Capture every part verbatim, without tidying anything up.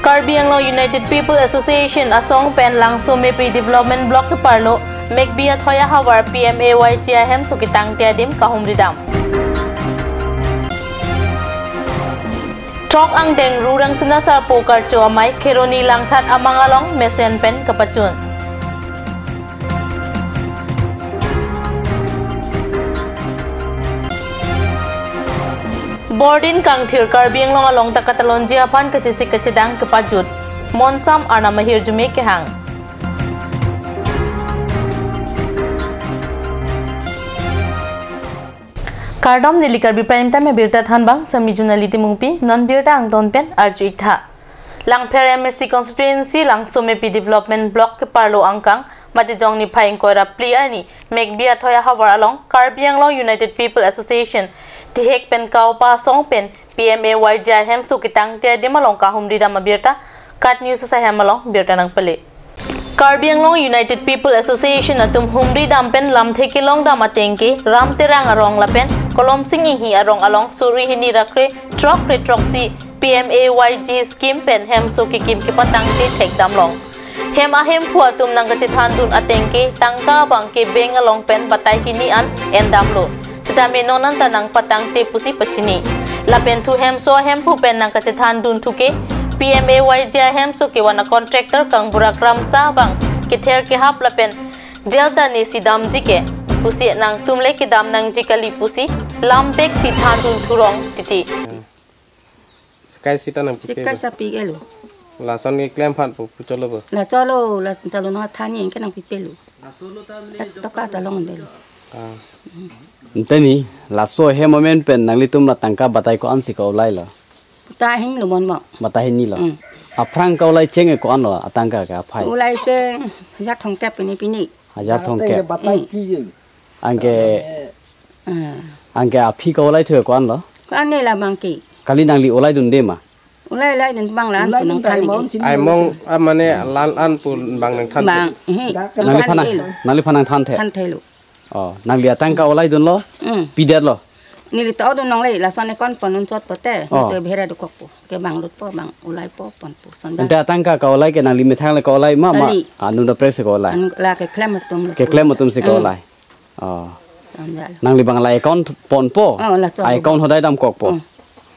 Karbi Anglong United People Association asong pen Langsomepi Development Block keparlo Mekbi Athoi ahavar P M A Y G ahemso ketangte adim kahumridam. Throk angdeng Ru Rangsina Sarpo Karcho amei Kheroni Langthat amang along mesen pen kapachun. Bordin kangthir Karbi Anglong along ta katalonji aphan kachesik kachedang kepajut. Monsam Arnam ahirjume kehang. Kardom, neli Karbi Prime Time abirta thanbang, sami journalist Timungpi, non birta angton pen arju-ik tha. Langpher M A C constituency Langsomepi Development Block keparlo angkang, mate jongni phai ingkoi ra phli arni, Mekbi Athoi ahavar along, Karbi Anglong United People Association, Tihek pen Kaopa asong pen, P M A Y G ahemso ketangte adim along kahumridam abirta, KAT News ahem along birta nangpale. Karbi Anglong United People Association atum humridam pen lamthe kelongdam ateng ke Ram Terang arong lapen Kolomsing Inghi arong along suri hini ra kre throk kre throksi P M A Y G scheme pen hemso kekim kepatangte thekdam long. Hem ahemphu atum nangkachethandun ateng ke tangka abang ke bank along pen batai hini an endamlo. Sitame non anta nangpatangte pusi pachini. Lapen thu hemso ahemphu pen nangkachethandun thu ke P M A Y G ahemso kevan a contractor Kangbura Kramsa abang kether kehap lapen jail ta nesi damji ke pusi nangtum le kedam nangji kali pusi lam bek si thandun thurong titi. Sekai sita nangpipe Sekai bo? Sapi kelo. Lason keklem aphan pu, pu cholo bo? La cholo, la cholo no thani ke nangpipelo. Toka ta longdelo. Ah. Ante ni, laso ahem amen pen nanglitum la tangka batai ko-ansi ka-olailo? Batai hini lo mon mo. Batai hini lo. Mm. Aphrang ka-olai cheng ko-anlo, atangka ke aphai? Olai cheng, hajar thomkep pini pini. Hajar thomkep. Batai ki jeng. Anke, Ah. Anke aphi ka-olai thu ko-anlo? Ko-an ne labang ke. Kali nangli olaidunde ma? Olai laidun bang la-an pu nangthan ke. Ai mong, ah, mane la-an, la-an pu bang nangthan. Bang, eh. Nangli phan nang, nangli phan nangthanthe. Thanthelo. Oh, nangli atangka olaidunlo? Mm. Pidetlo? Neli to dun nongle, lason ekon pon un chot pote, Oh. Neli to bhera dokokpo. Kevang lutpo, bang olaipo ponpo. Sonja. Ante atangka ka-olai ke nangli methang le ka-olai ma, ma? Kali. Anu da press ka-olai. Anu la keklem atumlo. Keklem atumsi Mm. ka-olai. Oh. Sonja. Nangli bang la account ponpo? Oh, la chot. Ah, account hodai damkokpo? Oh.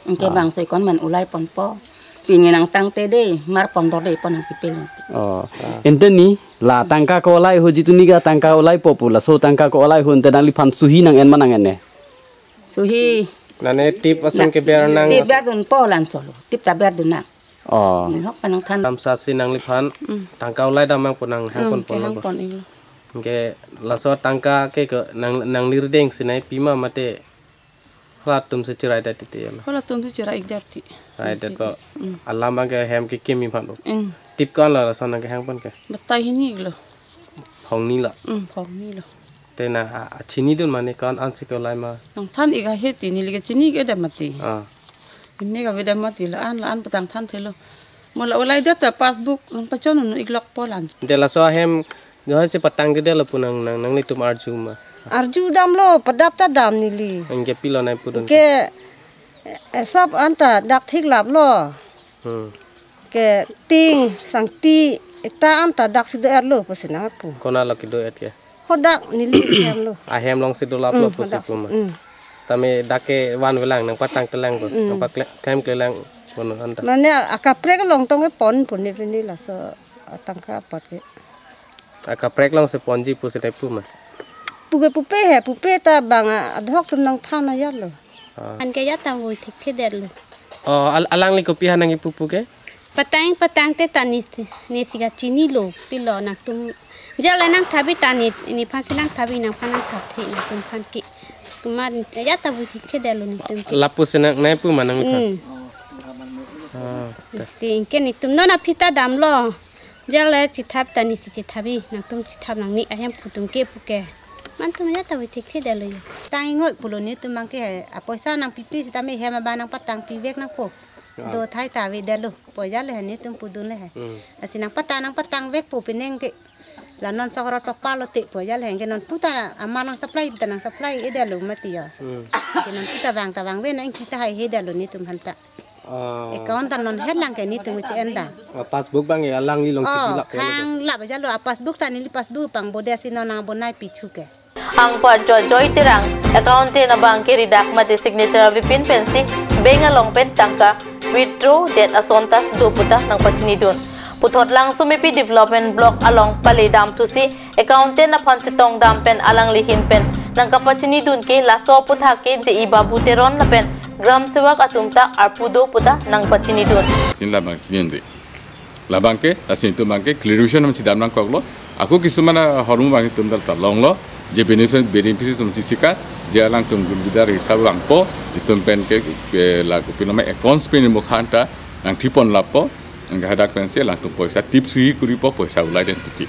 Anke Ah. bangso account man olai ponpo. Pini nangtangte de, mar pondor de pon nangpipelo. Oh. Ante ni, la tangka ka-olai ho jitu ni ka tangka olaipo pu, laso tangka ka-olai ho ante nangliphan suhi nang-en ma nang-en ne? Suhi. Mane tip ason Na-, keber nang tip berdunpo la-an cholo. Tip ta berdun nang. Oh. Ni hok pa nangthan. Kramsa si nangliphan Mm. tangka olai dam nangpo nang Mm, hangpon pon kehang lo. Pon-iklo. Anke laso tangka ke, ke nang, nangli rideng si nangpi ma mate halatum si chiraidet titi ya ma? Halatum si chirai-ik jati. Raidet po. Mm. Alam abang ke hem kekim aphan po. Mm. Tip ko-anlo lason nangkehang pon ke? Batai hini lo. Phongnilo. Mm, phongnilo. Te nang a, a chinidun mane ko-an ansi ko-olai ma? Nangthan-ik ahe ti neli ke chini-ik-edam mati. Ah. Ine ka-edam mati la-an, la-an patang thanthelo. Mo la olaidet ta passbook nangpachon un-iklokpo la-an. Ante laso ahem, jo hai si patangkedetlo pu nang, nang, nanglitum arju ma? Arju damlo, padap ta dam neli. Anke pilo nangpudun? Ke, eh, sab anta dak thik laplo. Hmm. Ke ting, sangti, ekta anta daksi do-etlo pusi nangpu. Konat lo kedo-et ke? Hadak neli hem lo. Ahem alongsi dolaplo Hmm, pusi hadak. Pu ma. Hmm. Tame dak kevanvelang, nangpatangtelang ko. Hmm. Nangpaklem, klemklelang kono anta. Mane akaprek along tong kepon pon ne pini laso atangka apot ke. Akaprek alongsi ponji pusi nangpu ma? Puke pupe he, pupe ta bang a, adhok atum nangthan ajatlo. Ah. Anke ajat ta voi thekthedetlo. Oh, al-, alangli kopi ha nangkipupu ke? Patang, patangte ta ne, nesi kachinilo, pilo nangtum. Jail le nangthabi ta ne, nephansi nangthabi, nangphan nangthapthe, nangtumphan ke. Komat ajat ta voi thekthedetlo netum ke. Lapusi nang, nangpu ma nangliphan? Hmm. Ah, ta. Si anke netum non aphi ta damlo. Jail le chithap ta nesi chithabi, nangtum chithap nangne ahemphu atum ke puke. Mantum ajat ta voi thekthedetlo yo. Tang ingot pulo netum abang ke he, apoisa nangpipi sitame hem abang nangpatangpivek nangpo. Ah. Do thai ta avedetlo, pu ajat le he netum pudun le he. Hmm. Lasi nangpatang, nangpatangvekpo penang ke. La non sok rot papalo te pu ajat le he, ke nonpu ta amar nangsupply ta nangsupply-edetlo mati yo. Hmm. Ke nonpu ta vang ta vangve nang ingti ta haihedetlo netum aphanta. Account ta non het lang ke netum che-en dam. Passbook abang alangli along Oh, chepi lap ya, khang lap jalo a passbook ta neli passbook pang bode si non nang bonai pithu ke. Anparjot Joy Terang, accountant abang ke ridak mate signature avepin pensi bank along pen tangka withdraw det ason ta do puta nangpachinidun. Puthot Langsomepi Development Block along pale damthusi accountant aphan chetong dam pen alangli ahin pen nangkapachinidun ke laso aputhak ke J E Babu Teron lapen gram sevak atum ta arpu do puta nangpachinidun. Chinla abang chininde. Labang ke, lasi itum abang ke clarification nangchidam nangkoklo. Ako kisuman ahormu abang itum dal ta longlo. Je benefit, beneficiaries atum chisika, je alangtum gulbidar hisab abangpo, itum pen ke, ke la kopi nama accounts pen mukhan ta nangthipon lapo, nanghadak pensi alangtum poisa tip suhi kuripo, poisa ulai den puti.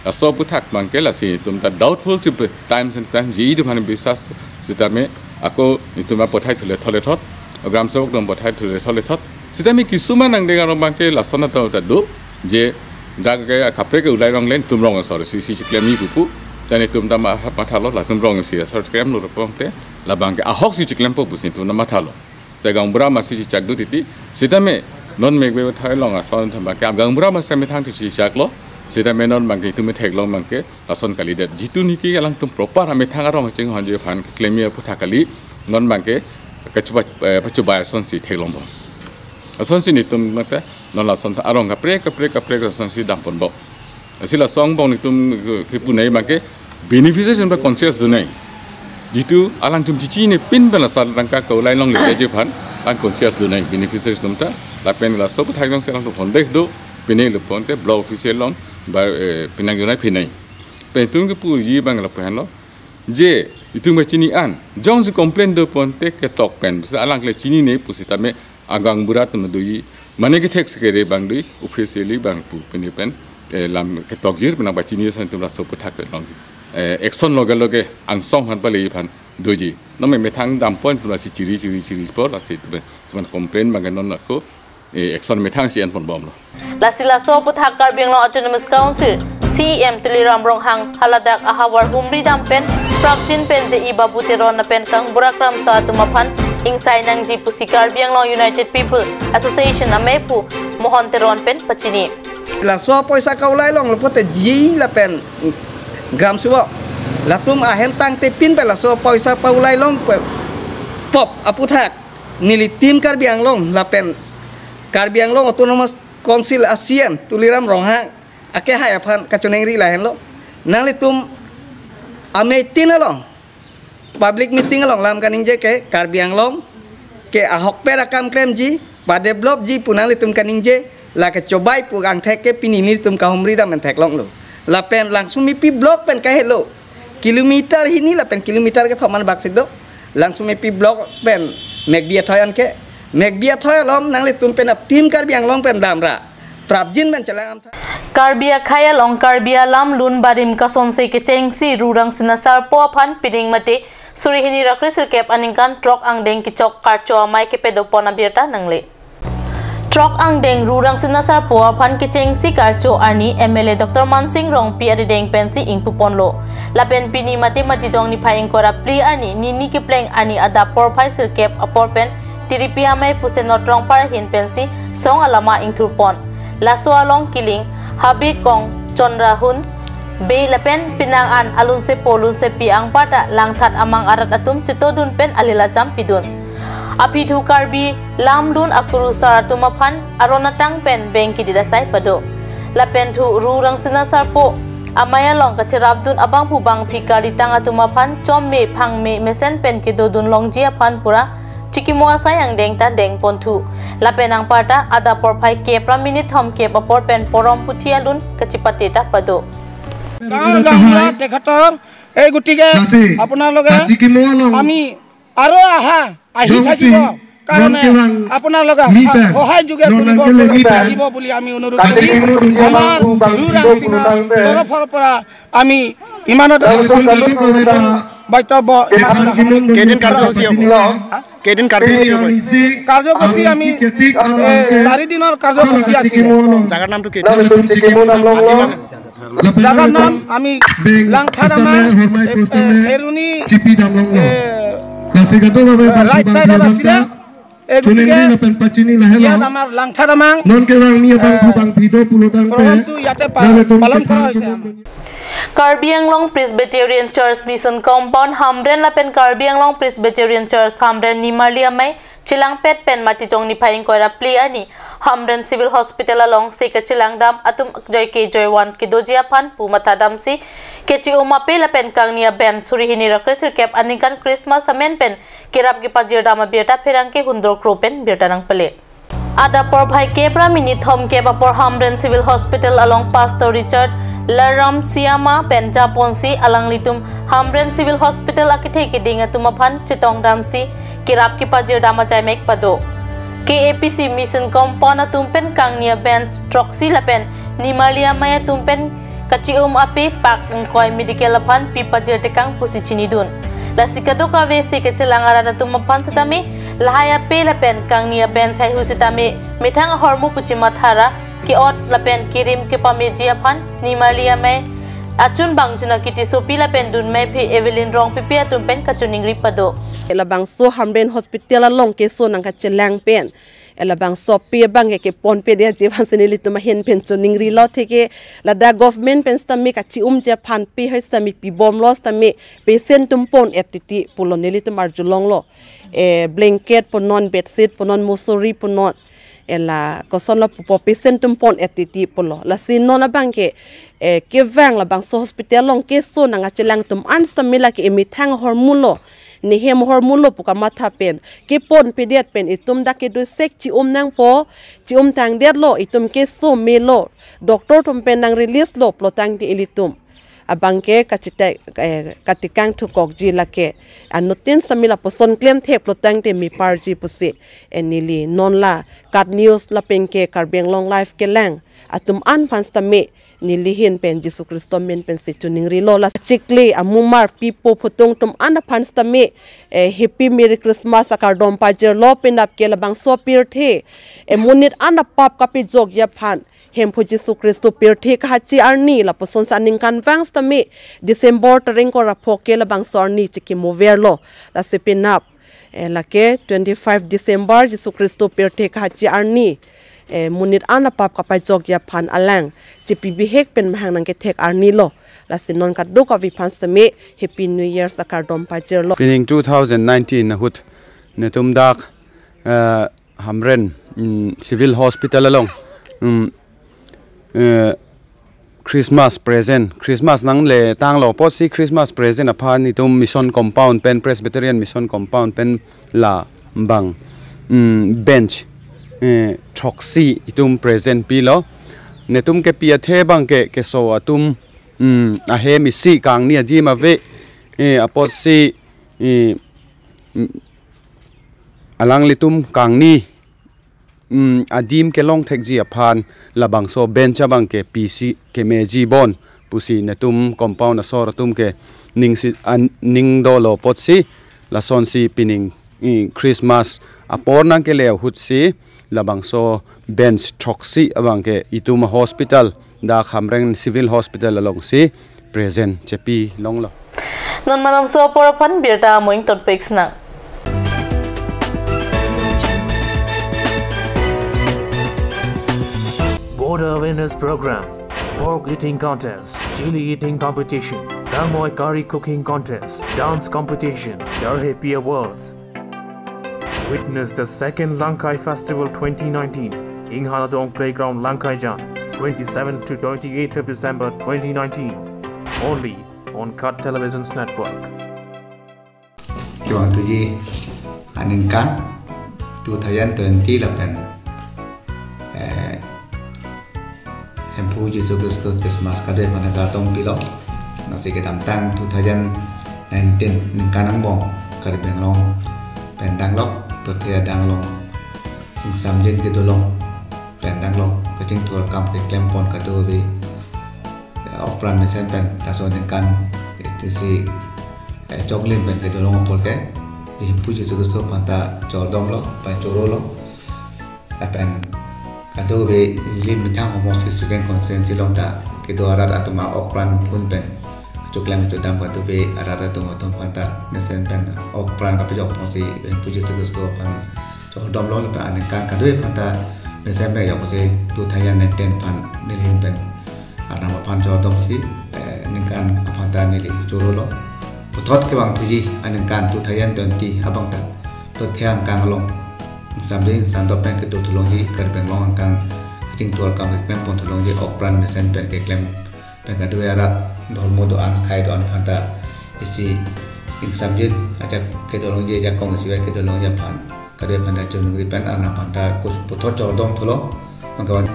Laso aputhak abang ke lasi itum ta doubtful ti pe-, times and times, J E atum aphan biswas sitame ako itum apothai thule thole thot, gram sevak atum apothai thule thole thot. Sitame kisuman angdeng arong abang ke lason atum ta do, je dak ke kaprek ke ulai rong len itum rong asor si si chiklem ni pupu, tani itum ta ma-, mathalo latum rong si asor klem lo pon te, labang ke ahok si chiklempo pusi itum ta mathalo. Si gaonbura masi chichak do titi. Sitame non mekbe thai long ason thamba ke gaonbura masi methang ti chichaklo. Sitame non abang ke itum theklong abang ke ason kalidet. Jitu niki alangtum proper amethang arong chinghonji aphan keklem aputhak kali. Non abang ke kachuba, eh, pachuba asonsi theklongbom. Asonsi netum mate non lason arong kaprek kaprek kaprek asonsi damponbom. Lasi laso angbong netum kepu nai abang ke beneficiaries pen conscious dunai. Jitu alangtum chichinine pin pen laso tangka kaulai longle ji aphan, alang conscious dunai beneficiaries atum ta, lapen laso aputhak alongsi alangtum hondeh do, pine lo pon te block office along ba, eh, penang jonai pine. Pen itum kepuji abang lapu henlo. Je itum kachini an, jongsi complain do pon te ketok pen, bisa alang kle chinine pusitame agaonbura atum doji, mane kethek sekere abang doji, officially abang pu pine pen, eh, lam ketokjir pen nangpachini ason itum laso aputhak ke long. Eh, action loge loge angsong aphan pale aphan doji. Non me methang dampo itum lasi chiri chiri chiripo lasi itum seman complain abang non ako, eh, action methang si enponbomlo. Lasi laso aputhak Karbi Anglong Autonomous Council, C E M Tuliram Ronghang, haladak ahavar humri dam pen, prapjin pen J E Babu Teron lapen kangbura kramsa atum aphan ingsai nangji pusi Karbi Anglong United People Association amephu Mohon Teron pen pachini. Laso apoisa kaulai longlo pote J E lapen gram sevak, latum ahem tangtepin pen laso apoisa paulai long pe pop aputhak neli Team Karbi Anglong lapen Karbi Anglong Autonomous Council a C E M Tuliram Ronghang akehai aphan kachoningri lahenlo. Nanglitum amei tin along public meeting along lam kaningje ke Karbi Anglong ke ahokpet akam klemji, padevelopji pu nanglitum kaningje, lake chobai pu angthek ke pini netum kahumri dam pen theklonglo. Lapen Langsomepi block pen kahelo kilometer hini lapen kilometer kethom an bak si do. Langsomepi block pen Mekbi athoi an ke, Mekbi athoi along nanglitum pen ap Team Karbi Anglong pen damra prapjin pen chelang amtha. Karbi akhei along Karbi alam lun barim kasonse kechengsi Ru Rangsina Sarpo aphan pining mate suri hini ra kre sirkep aningkan throk angdeng kechok karcho amei kepadopon abirta nangle. Throk angdeng Ru Rangsina Sarpo aphan kechengsi karcho arni M L A Doctor Mansing Rongpi arideng pensi ingpuponlo. Lapen pini mate Matijong niphai ingkoi ra phli arni nini kepleng arni adap porphai sirkep apor pen Tiripi amei pusenot Rongphar ahin pensi song alama ingthurpon. Laso along Kiling, Habe Kong, Chonrahun, Bey lapen penang an alunsepo lunsepi anparta langthat amang arat atum chetodun pen alilacham pidun. Aphi thu Karbi lamdun akurusar atum aphan aron atang pen beng kididasai pado. Lapen thu Ru Rangsina Sarpo amei along kacherapdun abangphu bangphi kalitang atum aphan chomme phangme mesen pen kedodun longji aphan pura chikimo asai angdeng ta dengponthu. Lapen anparta adap porphai kep ra minit thomkep apor pen porom puthi alun kachipate ta pado. গাঁৱৰ গাঁওবুঢ়া তেখেতৰ এই গতিকে আপোনালোকে আমি আৰু আহা আহি থাকিব কাৰণে আপোনালোকে সহায় যোগে কৰিব লাগিব বুলি আমি অনুৰোধ কৰি আমাৰ ৰুৰাং সিঙৰ তৰফৰ পৰা আমি ইমানতে বক্তব্য ইমানতে কেইদিন কাৰ্যসূচী হ'ব? কেইদিন কাৰ্যসূচী হ'ব? কাৰ্যসূচী আমি এ, চাৰি দিনৰ কাৰ্যসূচী আছে। জাগাৰ নামটো কি? জাগাৰ নাম আমি লাংথাৰামা, এ, এ, খেৰুনি, এ, ৰাইট চাইডত আছিলে। এই গতিকে চুনিংৰি lapen pachini lahelo. ইয়াত আমাৰ লাংথাৰ among, Non kevangni abang eh, phu bang phi do pulotangte, program-টো ইয়াতে পা-, nelitum পালন কৰা kethang হৈছে আমাৰ। Karbi Anglong Presbyterian Church Mission Compound Hamren lapen Karbi Anglong Presbyterian Church Hamren Nimarli Amei chelangpet pen Matijong niphai ingkoi ra phli arni Hamren Civil Hospital alongsi kachelangdam atum joike joivan kedoji aphan pu mathadamsi keche-um ape lapen kangni abench suri hini ra kresirkep aningkan Christmas amen pen kerap kepajirdam abirta pherangke hundro kro pen birta nangpale. Adap porphai kep ra minit thomkep apor Hamren Civil Hospital along Pastor Richard Laram Siama pen japonsi alanglitum Hamren Civil Hospital akethe keding atum aphan chetongdamsi kerap kepajirdam ajaimek pado. K A P C Mission Compound atum pen kangni abench throksi lapen Nimarli Amei atum pen kache-um ape pak ingkoi medical aphan pipajir tekang pusi chinidun. Lasi kadokave si kachelang arat atum aphan setame lahai ape lapen kangni abench haihui setame methang ahormu pu chimathara ke-ot lapen kerim kepameji aphan Nimarli Amei achunbang Junakiti Sopi lapen dunmeiphi Evelyn Rongpipi atum pen kachoningri pado. Labangso Hamren Hospital along keso nangkachelang pen, eh, labangso ape abangke keponpedeji aphansi nelitum ahin pen choningrilo, theke ladak government pen setame kache-umji aphan pehai setame pibomlo setame patient atum pon-et titi pulo nelitum arjulonglo. Eh, blanket punon, bedsheet punon, mosori punon, eh, la kosonlo pupo patient atum pon-et titi pulo. Lasi non abangke, eh, kevang labangso hospital along keso nangkachelang atum an setame lake emethang ahormulo, nehem ahormulo pu kamatha pen keponpedet pen itum dak kedo sek che-um nangpo, che-um tangdetlo, itum keso melo, doctor atum pen nang release lo pulotangte ilitum abangke kachite-, eh, katikang thukokji lake anuttin setame lapuson klemthek pulotangte meparji pusi, eh, neli non la KAT News lapenke Karbi Anglong Live kelang atum an aphan setame neli ahin pen Jisu Khristo amen pensi choningrilo. La chikli amumar pipo phutung atum an aphan setame, eh, Happy Merry Christmas akardom pajirlo, penap ke labangso apirthe, eh, monit an apap kapejokji aphan Hemphu Jisu Khristo pirthe kahachi arni lapusonsi aningkanvang setame December tarik ingkoi ra pho ke labangso arni chikimoverlo. Lasi penap, eh, lake twenty-five December Jisu Khristo pirthe kahachi arni, eh, monit an apap kapajokji aphan alang chipibihek pen mahang nangkethek arnilo. Lasi non kadokave aphan setame Happy New Year akardom pajirlo. Pining two thousand nineteen ahut netum dak, eh, Hamren, mm, Civil Hospital along, mm, eh, Christmas present, Christmas nangle tanglo apotsi Christmas present aphan itum Mission Compound pen, Presbyterian Mission Compound pen labang, mm, bench, eh, throksi itum present pilo. Netum kepi athe abangke keso atum, mm, ahem isi kangni adim ave, eh, apotsi, eh, mm, alanglitum kangni, mm, adim kelongthekji aphan labangso bench abangke pisi kemeji bon pusi netum compound asor atumke ningsi an-, ning dolo apotsi lasonsi pining, mm, Christmas apor nangkele ahutsi labangso bench throksi abangke itum hospital, dak Hamren Civil Hospital alongsi present chepilonglo. Non malomso apor aphan birta amoing tonpik sinang. Border Awareness Program, Pork Eating Contest, Chili Eating Competition, Dangmoi Curry Cooking Contest, Dance Competition, Dar Happy Awards. Witness the second Langkai Festival twenty nineteen, Inghanadong Playground, Langkaijan, twenty-seventh to twenty-eighth of December twenty nineteen, only on KAT Televisions Network. Kevang thuji aningkan two thousand twenty lapen, eh, Hemphu Jisu Khristo Christmas kado aphan kardom pilo. Lasi kedamtang two thousand nineteen ningkan angbong Karbi Anglong pen danglo, pirthe adang along ingsamjin kedolong pen danglo, kachingthur akam keklem pon kadokave, eh, okpran mesen pen laso aningkan itisi, eh, choklim pen kedolong apor ke Hemphu Jisu Khristo aphanta chordomlo, pen chorolo. Lapen kadokave ili methang Homosti Student Constituency along ta kedo arat atum a-okpran phun pen choklem chodam kadokave arat atum atum aphanta mesen pen okpran kapejok ponsi Hemphu Jisu Khristo aphan Chordom lo, lapen aningkan kadokave aphanta mesen pen yok si two thousand nineteen aphan neli ahin pen Arnam aphan chordom si, eh, ningkan aphanta neli choro lo. Puthot kevang thuji aningkan two thousand twenty abang ta, to theng angkang along, samding sandop pen kedo thulongji, Karbi Anglong angkang kachingthur akam keklem pon thulongji, ok pran mesen pen keklem pen kadokave arat, dhormo do-an, khei do-an aphanta isi ingsamjin, ajak kedo longji, ajakong isivet kedo longji aphan kadokave aphanta choningri pen Arnam aphanta kus puthot chordom thulo. Bangkevan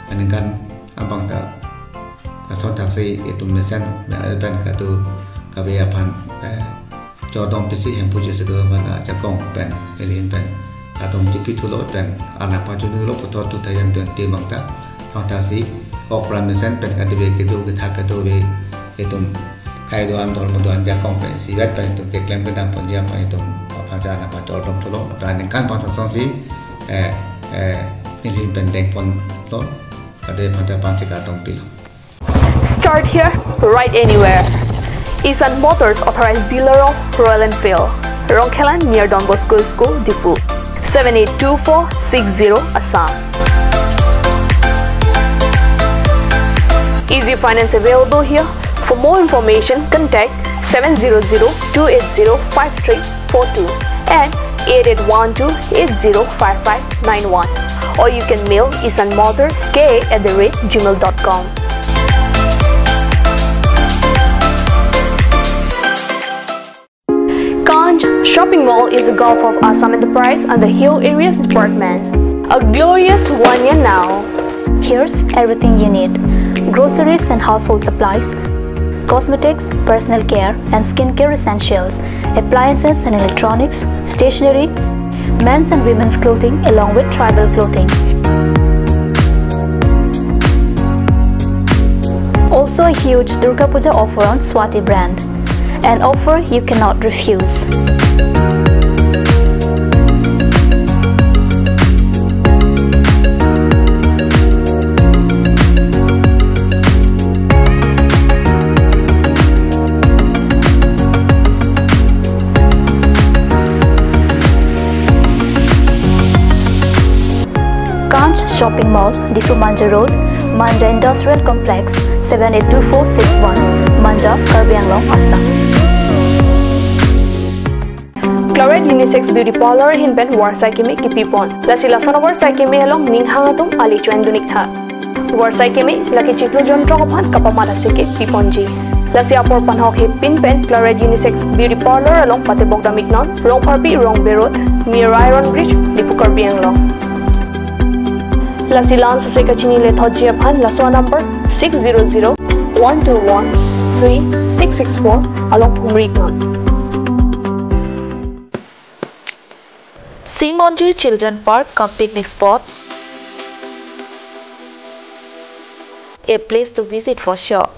aningkan abang ta kathon thaksi itum mesen me pen kadokave aphan, eh, chordom pisi Hemphu Jesu Kevang aphan ajakong pen neli ahin pen kardom chipi thulo pen Arnam aphan choningri lo. Puthot two thousand twenty abang ta, aphanta si ok pran mesen pen kadokave kedo kethak kadokave itum khei do-an, dhormo do-an, ajakong pen isivet pen itum keklem kedam ponji aphan itum aphan si Arnam aphan chordom thulo. Ta aningkan abang ta song si, eh, eh, neli ahin pen deng ponlo, kadokave aphanta aphan si kardom pilo. Start here, ride anywhere. Isan Motors, authorized dealer of Royal Enfield, Rongkhelan, near Don Bosco School, Diphu. Seven eight two four six zero, Assam. Easy finance available here. For more information, contact seven zero zero two eight zero five three four two and eight eight one two eight zero five five nine one, or you can mail isan motors K A at the rate gmail dot com. Kanj Shopping Mall is a gulf of Assam Enterprise and the Hill Areas Department. A glorious one year now. Here's everything you need: groceries and household supplies, cosmetics, personal care and skincare essentials, appliances and electronics, stationery, men's and women's clothing, along with tribal clothing. Also a huge Durga Puja offer on Swati brand. An offer you cannot refuse. Kanj Shopping Mall, Diphu Manja Road, Manja Industrial Complex, seven eight two four six one, Manja, Karbi Anglong, Assam. Claret Unisex Beauty Parlor ahin pen varsai keme kipi pon. Lasi lason avarsai keme along ning hang atum ali choin dun ik tha. Varsai keme lake chiklo jonthrok aphan kapamat aseke pi ponji. Lasi apor panhok hepin pen Claret Unisex Beauty Parlor along patebok dam ik non, Rongpharpi Rongbe Road, near Iron Bridge, Diphu, Karbi Anglong. Lasi la-an sose kachini lethotji aphan laso number six zero zero one two one three six six four along phone ri ik non. Singmonjir Children Park cum picnic spot, a place to visit for sure.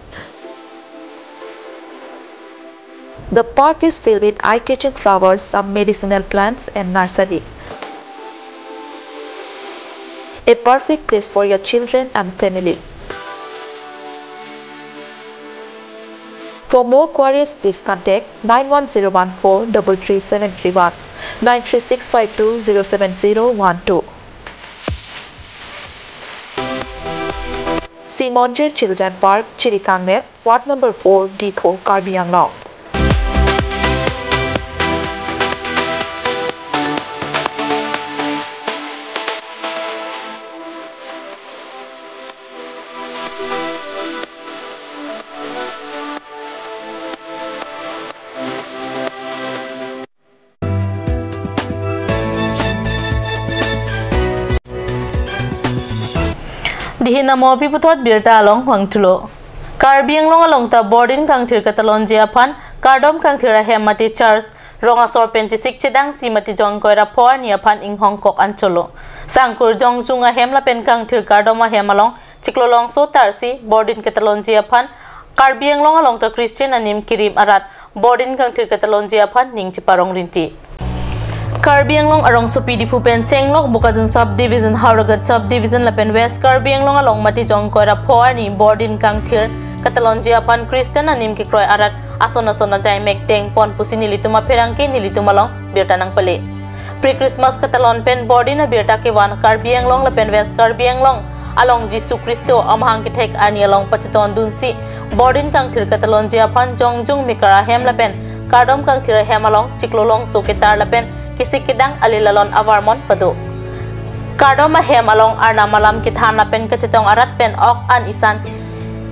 The park is filled with eye-catching flowers, some medicinal plants and nursery. A perfect place for your children and family. For more queries, please contact nine one zero one four double three seven three one, nine three six five two zero seven zero one two. Singmonjir Children Park, Chirikangner, Ward number four, Diphu, Karbi Anglong. Dihin amo pi puthot birta along vangthulo. Karbi Anglong along ta bordin kangthir katalonji aphan kardom kangthir ahem mate church, rong asor pen chesik chedangsi mate jongkoi ra pho arni aphan inghongkok anchotlo. Sangkur jongjung ahem lapen kangthir kardom ahem along chiklo longso tarsi bordin katalonji aphan Karbi Anglong along ta Christian anim kirim arat bordin kangthir katalonji aphan ning cheparong rinti. Karbi Anglong arongsopi Diphu pen chenglok Bokajan Sub Division, Howraghat Sub Division lapen West Karbi Anglong along mate jongkoi ra pho arni bordin kangthir katalonji aphan Christian anim kekroi arat ason ason ajai mekteng pon pusi nelitum apherangke nelitum along birta nangpale. Pre-Christmas katalon pen Bordin abirta kevan Karbi Anglong lapen West Karbi Anglong along Jisu Khristo amahang kethek arni along pachetondunsi Bordin kangthir katalonji aphan jongjung mekar ahem lapen kardom kangthir ahem along chiklo longso ketar lapen kesik kedang ale lalon avarmon pado. Kardom ahem along arnam alam kethan lapen kachetong arat pen ok an isan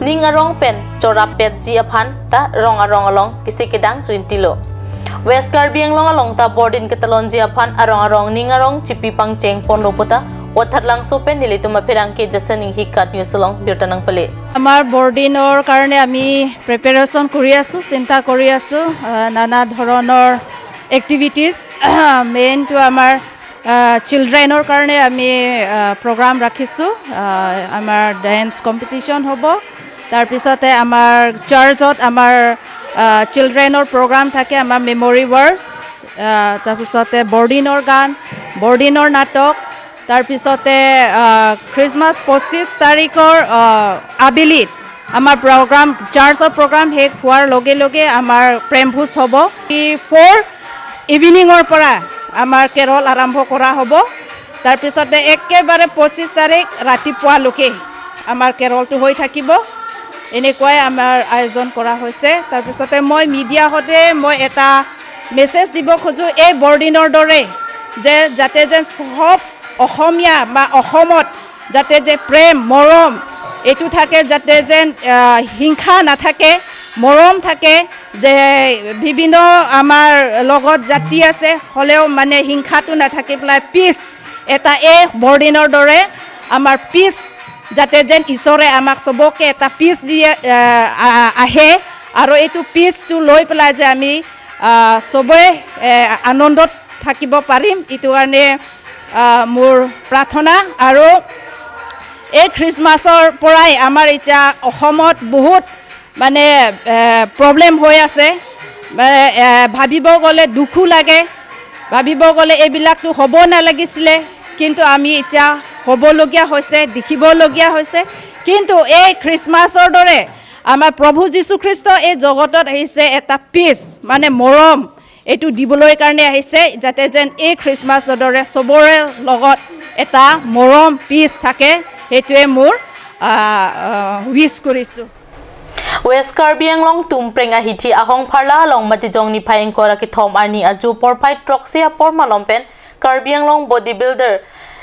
ning arong pen chorap petji aphan ta rong arong along kesik kedang rintilo. West Karbi Anglong along ta Bordin ketalonji aphan arong arong ning arong chipi pangcheng ponlo puta Wathat Langso pen nelitum apherangke Jason Inghi KAT News along birta nangpale. আমাৰ বৰদিনৰ কাৰণে আমি প্ৰিপেৰেশ্যন কৰি আছোঁ, চিন্তা কৰি আছোঁ। আহ, নানা ধৰণৰ এক্টিভিটিজ, মেইনটো আমাৰ, আহ, চিলড্ৰেনৰ কাৰণে আমি, আহ, প্ৰগ্ৰাম ৰাখিছোঁ। আহ, আমাৰ ডেন্স কম্পিটিশ্যন হ'ব। তাৰপিছতে আমাৰ চাৰ্চত আমাৰ, আহ, চিলড্ৰেনৰ প্ৰগ্ৰাম থাকে, আমাৰ মেমৰি ভাৰ্চ, আহ, তাৰপিছতে বৰদিনৰ গান, বৰদিনৰ নাটক, তাৰপিছতে, আহ, খ্ৰীষ্টমাছ পঁচিছ তাৰিখৰ, আহ, আবেলিত আমাৰ প্ৰগ্ৰাম, চাৰ্চৰ প্ৰগ্ৰাম শেষ হোৱাৰ লগে লগে আমাৰ প্ৰেমভোজ হ'ব। ফ'ৰ ইভিনিঙৰ পৰা আমাৰ কেৰল আৰম্ভ কৰা হ'ব। তাৰপিছতে একেবাৰে পঁচিছ তাৰিখ ৰাতিপুৱালৈকে আমাৰ কেৰলটো হৈ থাকিব। এনেকুৱাই আমাৰ আয়োজন কৰা হৈছে। তাৰপিছতে মই মিডিয়া সৈতে মই এটা মেছেজ দিব খোজো, এই বৰদিনৰ দৰে যে যাতে যেন সব অসমীয়া বা অসমত যাতে যে প্ৰেম, মৰম এইটো থাকে, যাতে যেন, আহ, হিংসা নাথাকে, মৰম থাকে, যে বিভিন্ন আমাৰ লগত জাতি আছে হ'লেও মানে হিংসাটো নাথাকি পেলাই পিচ এটা এই বৰদিনৰ দৰে আমাৰ পিচ যাতে যেন ঈশ্বৰে আমাক সবকে এটা পিচ দিয়ে, আহ, আ-, আহে আৰু এইটো পিচটো লৈ পেলাই যে আমি, আহ, সবে, এ, আনন্দত থাকিব পাৰিম, এইটো কাৰণে, আহ, মোৰ প্ৰাৰ্থনা। আৰু এই খ্ৰীষ্টমাছৰ পৰাই আমাৰ এতিয়া অসমত বহুত মানে, এ, প্ৰব্লেম হৈ আছে। মানে, এ, ভাবিব গ'লে দুখো লাগে, ভাবিব গ'লে এইবিলাকতো হ'ব নালাগিছিলে, কিন্তু আমি এতিয়া হ'বলগীয়া হৈছে, দেখিবলগীয়া হৈছে। কিন্তু এই খ্ৰীষ্টমাছৰ দৰে আমাৰ প্ৰভু যীশু খ্ৰীষ্ট এই জগতত আহিছে এটা পিচ, মানে মৰম, এইটো দিবলৈ কাৰণে আহিছে, যাতে যেন এই খ্ৰীষ্টমাছৰ দৰে সবৰে লগত এটা মৰম, পিচ থাকে, সেইটোৱে মোৰ, আহ, আহ, উইচ কৰিছোঁ। West Karbi Anglong Tumpreng ahithi Ahongpharla along Matijong niphai ingkoi ra kethom arni ajo porphai throksi apor malom pen Karbi Anglong Bodybuilder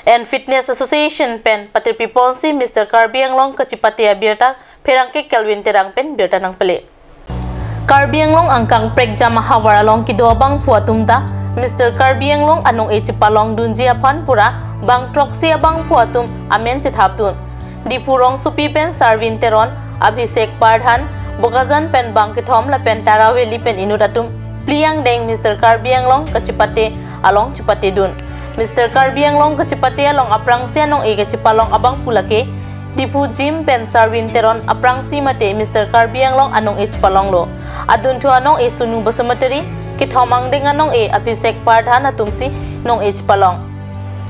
and Fitness Association pen patirpi ponsi Mister Karbi Anglong kachipate abirta pherangke Kelvin Terang pen birta nangpale. Karbi Anglong angkang prekjam ahavar along kedo abangphu atum ta Mister Karbi Anglong anong-e chepalongdunji aphan pura bang throksi abangphu atum amen chethapdun. Diphu rongsopi pen Sarvin Teron, Abhishek Pardhan, Bokajan pen bang kethom lapen Tara Valley pen inut atum phli angdeng Mister Karbi Anglong kachipate along chepatedun. Mister Karbi Anglong kachipate along aphrangsi anong-e kachepalong abangphu lake Diphu Jim pen Sarvin Teron, aphrangsi mate Mister Karbi Anglong anong-e chepalonglo. Adunthu anong-e Sonu Basumatary, kethom angdeng anong-e Abhishek Pardhan atumsi nong-e chepalong.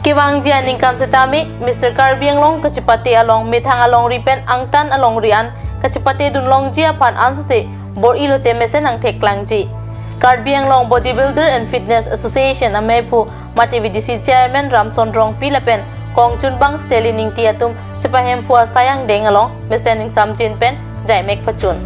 Kevangji aningkan setame Mister Karbi Anglong kachipate along methang alongri pen angtan alongri an kachipatedun longji aphan ansose bor-ilote mesen angthek klangji. Karbi Anglong Bodybuilder and Fitness Association amephu mate V D C Chairman Ramson Rongpi lapen kongchunbang Stanley Ingti atum chepahemphu asai angdeng along mesen ingsamjin pen jaimek pachun.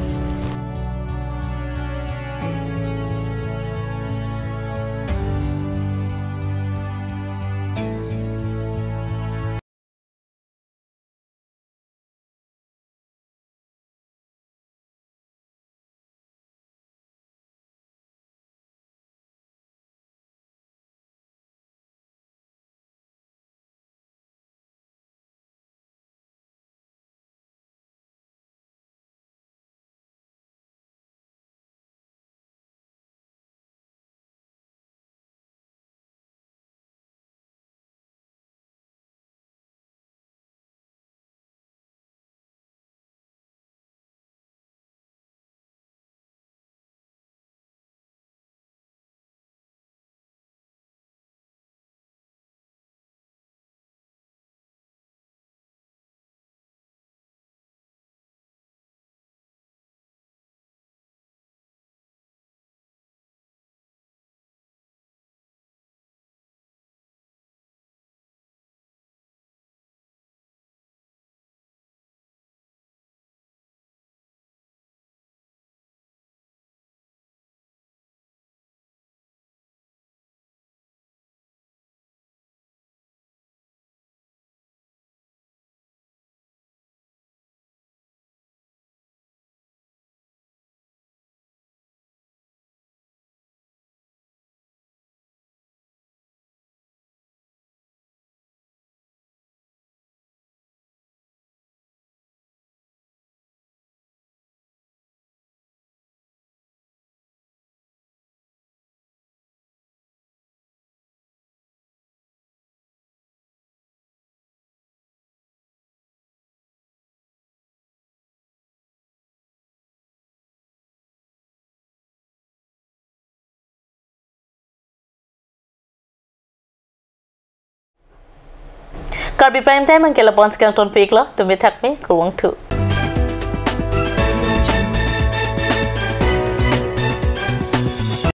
Karbi Prime Time anke lapu-an si kangtonpiklo, tumi thakmi, kurvangthu.